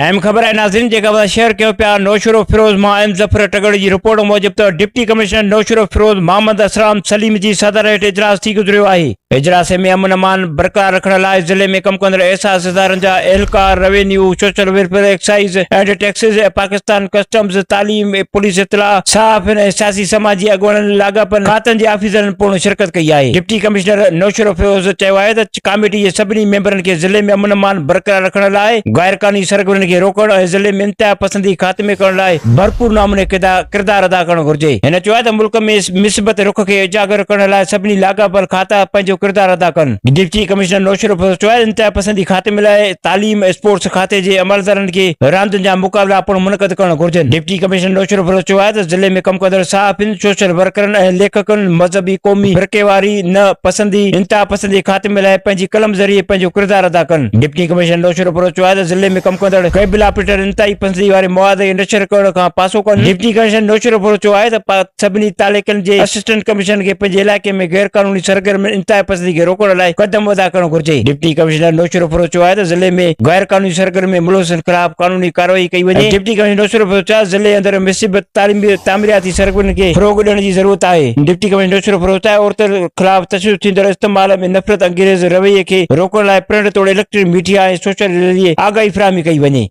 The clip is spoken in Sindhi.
اهم خبر آهي ناظرين جيڪا اسان شيئر ڪيون پيا نوشهروفيروز مان ايم ظفر ٽڳڙ جي رپورٽ موجب ته ڊپٽي ڪمشنر نوشهروفيروز محمد اسرام سليم جي صدارت هيٺ اجلاس ٿي گذريو آهي اجلاس ۾ امن امان برقرار رکڻ لاء ضلعي ۾ ڪم ڪندڙ احساس ادارن جا اهلڪار revenue social welfare excise and taxes Pakistan customs تعليم پوليس اطلاع صحافين ۽ سياسي سماجي اڳواڻن لاڳاپن کاتن جي آفيسرن پڻ شرڪت ڪئي آهي ڊپٽي ڪمشنر نوشهروفيروز چيو آهي ته ڪاميٽي جي سڀني ميمبرن کي ضلعي ۾ امن امان برقرار رکڻ لاء غير قانوني سرگرمين کي روڪڻ ۽ ضلعي ۾ انتها پسندي خاتمي ڪرڻ لاء ڀرپور نموني ڪردار ادا ڪرڻ گهرجي. هن چيو آهي ته ملڪ ۾ مثبت رخ کي اجاگر ڪرڻ لاء سڀني لاڳاپيل کاتا پنهنجو ڪردار ادا ڪن. ڊپٽي ڪمشنر نوشهروفيروز چيو آهي ته انتها پسندي خاتمي لاء تعليم ۽ اسپورٽس کاتي جي عملدارن کي راندين جا مقابلا پڻ منعقد ڪرڻ گهرجن. ڊپٽي ڪمشنر نوشهروفيروز چيو آهي ته ضلعي ۾ ڪم ڪندڙ صحافين، سوشل ورڪرن ۽ ليکڪن مذهبي، قومي، فرقيواري نه پسندي، انتها پسندي خاتمي لاء پنهنجي قلم ذريعي پنهنجو ڪردار ادا ڪن. ڊپٽي ڪمشنر نوشهروفيروز چيو آهي ته ضلعي ۾ ڪم ڪندڙ ڪيبل آپريٽر انتهائي پسندي واري مواد کي نشر ڪرڻ کان پاسو ڪن. ڊپٽي ڪمشنر نوشهروفيروز چيو آهي ته سڀني تعلقن جي اسسٽنٽ ڪمشنرن کي پنهنجي علائقي ۾ غير قانوني سرگرمين انتها پسندي کي روڪڻ لاء قدم ادا ڪرڻ گهرجي. ڊپٽي ڪمشنر نوشهروفيروز چيو آهي ته ضلعي ۾ غير قانوني سرگرمين ۾ ملوثن خلاف قانوني ڪارروائي ڪئي وڃي. ڊپٽي ڪمشنر نوشهروفيروز چيو آهي ضلعي اندر مثبت تعليمي تعميراتي سرگرمين کي فروغ ڏيڻ جي ضرورت آهي. ڊپٽي ڪمشنر نوشهروفيروز چيو آهي عورتن خلاف تشدد ٿيندڙ استعمال ۾ نفرت انگريز رويي کي روڪڻ لاء پرنٽ توڙي اليڪٽرانڪ ميڊيا ۽ سوشل ذريعي آگاهي فراهمي ڪئي وڃي.